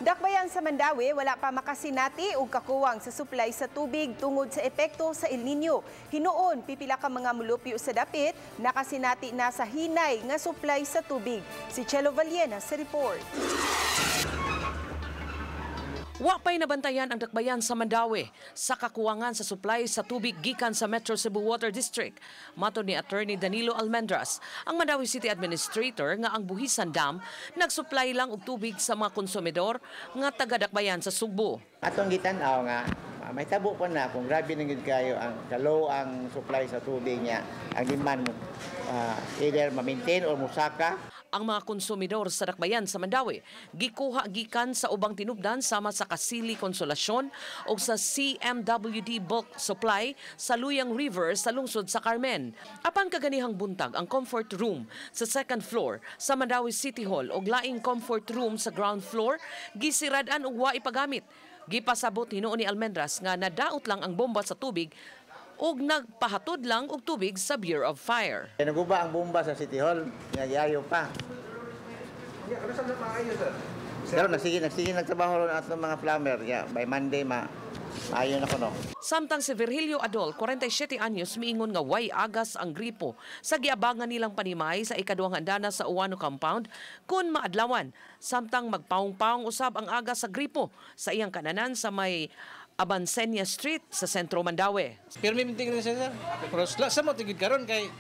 Dakbayan sa Mandaue, wala pa makasinati og kakuwang sa supply sa tubig tungod sa epekto sa El Nino. Hinuon, pipila ka mga mulupyo sa dapit nakasinati na sa hinay nga supply sa tubig. Si Chelo Valiena sa report. Wa pa'y nabantayan ang dakbayan sa Mandaue sa kakuwangan sa supply sa tubig gikan sa Metro Cebu Water District. Matod ni Attorney Danilo Almendras, ang Mandaue City Administrator, nga ang Buhisan Dam nagsupply lang og tubig sa mga konsumidor nga taga-dakbayan sa Sugbo. Atong gitan-aw nga may tabo pa na kung grabe na gyud kayo ang kalow ang supply sa tubig niya, ang demand mo either ma-maintain or musaka. Ang mga konsumidor sa dakbayan sa Mandaue gikuha gikan sa ubang tinubdan sama sa Kasili Consolacion o sa CMWD Bulk Supply sa Luyang River sa lungsod sa Carmen. Apan kaganihang buntag, ang comfort room sa second floor sa Mandaue City Hall og laing comfort room sa ground floor gisirad-an ug wa ipagamit. Gipasabot hinuon ni Almendras nga nadaot lang ang bomba sa tubig ug nagpahatod lang og tubig sa Bureau of Fire. Naguba ang bomba sa City Hall, nagyayo pa. Pero nagsige nagtrabaho ron atong mga plumber. Yeah, by Monday ma maayo na kuno. Samtang si Virgilio Adol, 47 anyos, miingon nga way agas ang gripo sa giabangan nilang panimay sa ikaduhang handana sa Uwano Compound kun maadlawan. Samtang magpaung-paung usab ang agas sa gripo sa iyang kananan sa may Abansenya Street sa sentro Mandaue. Pirmi minting rin siya, sir. Pero sa mo tigid karon kay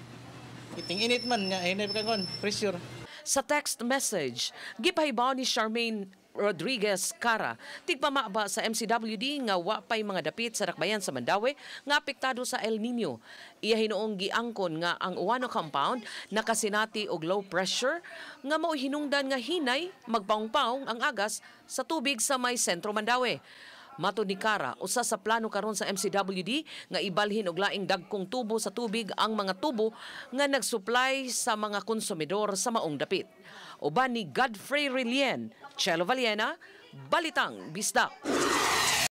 iting init man nga hinay ka kon pressure. Sa text message, gipahibaw ni Charmaine Rodriguez Cara, tigpamaba sa MCWD, nga wa pay mga dapit sa dakbayan sa Mandaue nga apektado sa El Nino. Iya hinuong giangkon nga ang Uwano Compound nakasinati og low pressure nga mao hinungdan nga hinay magpaung-paung ang agas sa tubig sa may sentro Mandaue. Matod ni Cara, usa sa plano karon sa MCWD nga ibalhin og laing dagkong tubo sa tubig ang mga tubo nga nagsupply sa mga konsumidor sa maong dapit. Uban ni Godfrey Relien, Chelo Valiena, Balitang Bisdak.